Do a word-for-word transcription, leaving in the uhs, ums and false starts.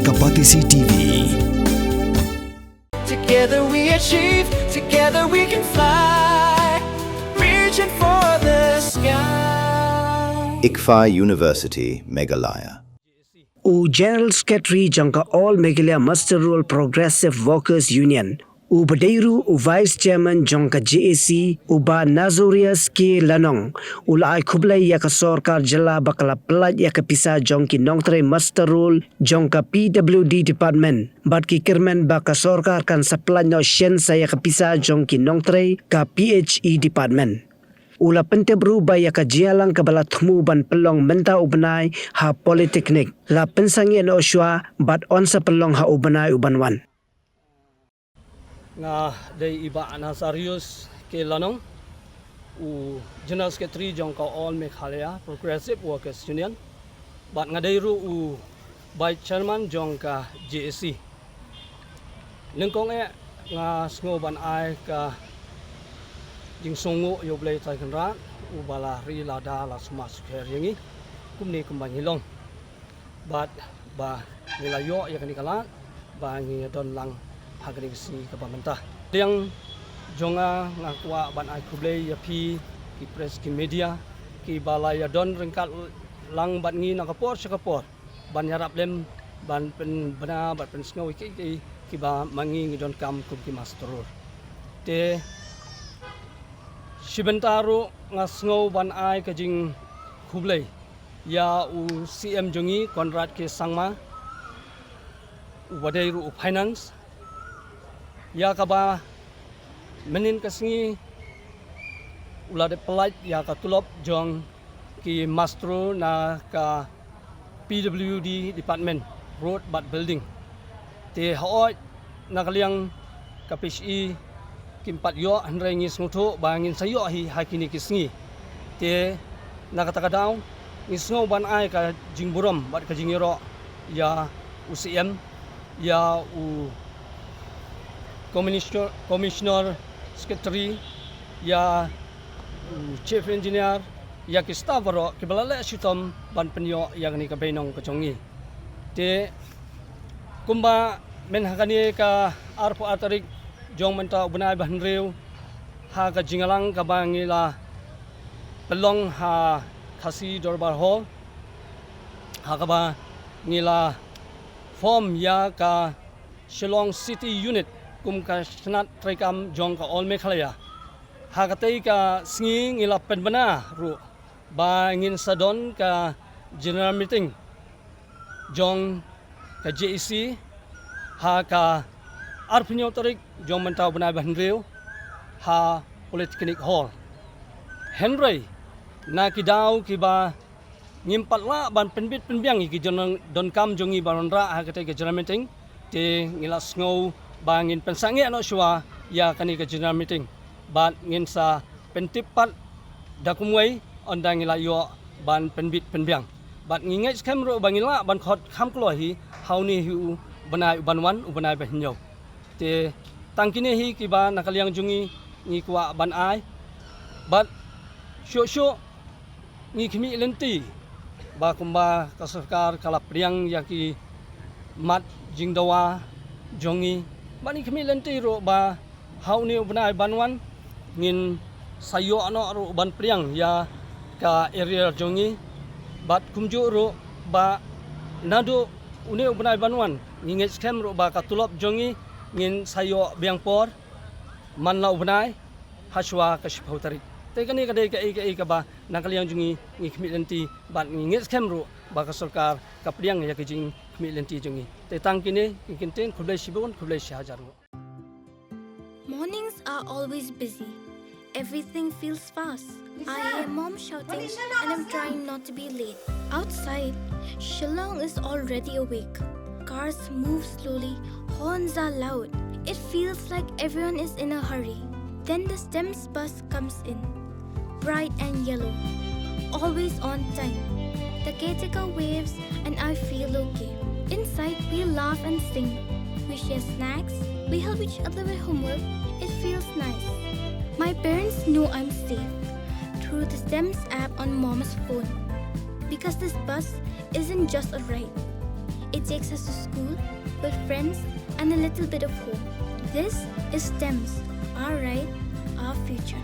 Ka Batesi T V. Together we achieve, together we can fly. Reaching for the sky. ICFAI University, Meghalaya. U General Secretary jong ka All Meghalaya Muster Roll Progressive Workers Union, u ba dei ruh u Vice Chairman jong ka J A C, u Bah Nazorius K Lanong, u la ai khublei ïa ka sorkar jylla ba ka la pyllait ïa ka pisa jong ki nongtrei muster roll jong ka P W D Department. Bad ki kyrmen ba ka sorkar kan sa pyllait noh shen sa ïa ka pisa jong ki nongtrei ka P H E Department. U la pyntip ruh ba ïa ka jingïalang kaba la thmu ban pynlong mynta u bnai ha Polytechnic la pynsangeh noh shuwa bad yn sa pynlong ha u bnai u ban wan. Nga dei i Bah Nazarius K Lanong, u General Secretary jong ka All Meghalaya Progressive Workers Union. Bad nga dei ruh u Vice Chairman jong ka J A C. Nyngkong eh nga sngew ban ai ka jingsngewnguh ïa U Blei Trai Kynrad, u ba la ri la da la sumar sukher ïa ngi kumne kumba ngi long. Bad ba ngi la ïoh ïa kane ka lad ba ngi don lang ha kane ka sngi kaba mynta. Liang jong nga, nga kwah ban ai khublei ïa phi ki press, ki media, ki ba la ïa don ryngkat lang bad ngi na ka por sha ka por ban ïarap lem ban pynbna bad pynsngew ïa ki, ki, ki ba ma ngi ngi donkam kum ki muster roll. Te shi bynta ruh nga sngew ban ai ka jingkhublei ïa u C M jong ngi, Conrad K Sangma, u ba dei ruh u Finance, ïa kaba mynhynnin ka sngi u la dep pyllait ïa ka tulop jong ki muster roll na ka P W D Department, Road bad Building. Te hooid na ka liang ka P H E kim pat ïoh, hynrei ngi sngewthuh ba ngin sa ïoh hi ha kine ki sngi. Te na kata ka daw ngi sngew ban ai ka jingburom bad ka jingïaroh ïa u C M, ïa u Commissioner, Commissioner Secretary, ïa u Chief Engineer, ïa ki staff baroh ki ba la leh shitom ban pynïoh ïa kane ka bainong ka jong ngi. Te kumba men ha kane ka arphew ar tarik jong mynta u bnai ba hynriew, ha ka jingïalang kaba ngi la pynlong ha Khasi Dorbar Hall, ha kaba ngi la form ïa ka Shillong City Unit kum ka shnat treikam jong ka All Meghalaya. Ha katei ka sngi ngi la pynbna ruh ba ngin sa don ka general meeting jong ka J A C ha ka arphew hynñiew tarik jong mynta u bnai ba hynriew ha Polytechnic Hall. Hynrei na ki daw kiba ngim pat lah ban pynbit pynbiang ïa ki jong donkam jong ngi ban wanrah ha katei ka general meeting, te ngi la sngew ba ngin pynsangeh noh shuwa ïa kane ka general meeting bad ngin sa pyntip pat da kumwei ynda ngi la ïoh ban pynbit pynbiang. Bad ngi ngeit skhem ruh ba ngi lah ban khot kham kloi hi ha une hi u bnai u ban wan, u bnai ba hynñiew. Te tang kine hi kiba na ka liang jong ngi ngi kwah ban ai. Bad shuh shuh ngi khmih lynti ba kumba ka sorkar ka la pdiang ïa ki mat jingdawa jong ngi. Bad ngi khmih lynti ruh ba ha une u bnai ban wan ngin sa ïoh noh ruh ban pdiang ïa ka arrear jong ngi. Bad kumjuh ruh ba naduh une u bnai ban wan ngi ngeit skhem ruh ba ka tulop jong ngi ngin sa ïoh biang por man la u bnai ha shuwa ka shiphew tarik. Te kane ka dei kaei kaei kaba na ka liang jong ngi ngi khmih lynti bad ngi ngeit skhem ruh ba ka sorkar ka pdiang ïa ka jingkhmih lynti jong ngi. Te tang kine ki kyntien, khublei shibun, khublei shihajar nguh. Mornings are always busy. Everything feels fast. I hear mom shouting and I'm trying not to be late. Outside, Shillong is already awake. Cars move slowly, horns are loud. It feels like everyone is in a hurry. Then the STEMS bus comes in. Bright and yellow. Always on time. The caretaker waves and I feel okay. Inside, we laugh and sing. We share snacks. We help each other with homework. It feels nice. My parents know I'm safe through the STEMS app on mom's phone. Because this bus isn't just a ride. It takes us to school, with friends, and a little bit of home. This is STEMS, our right, our future.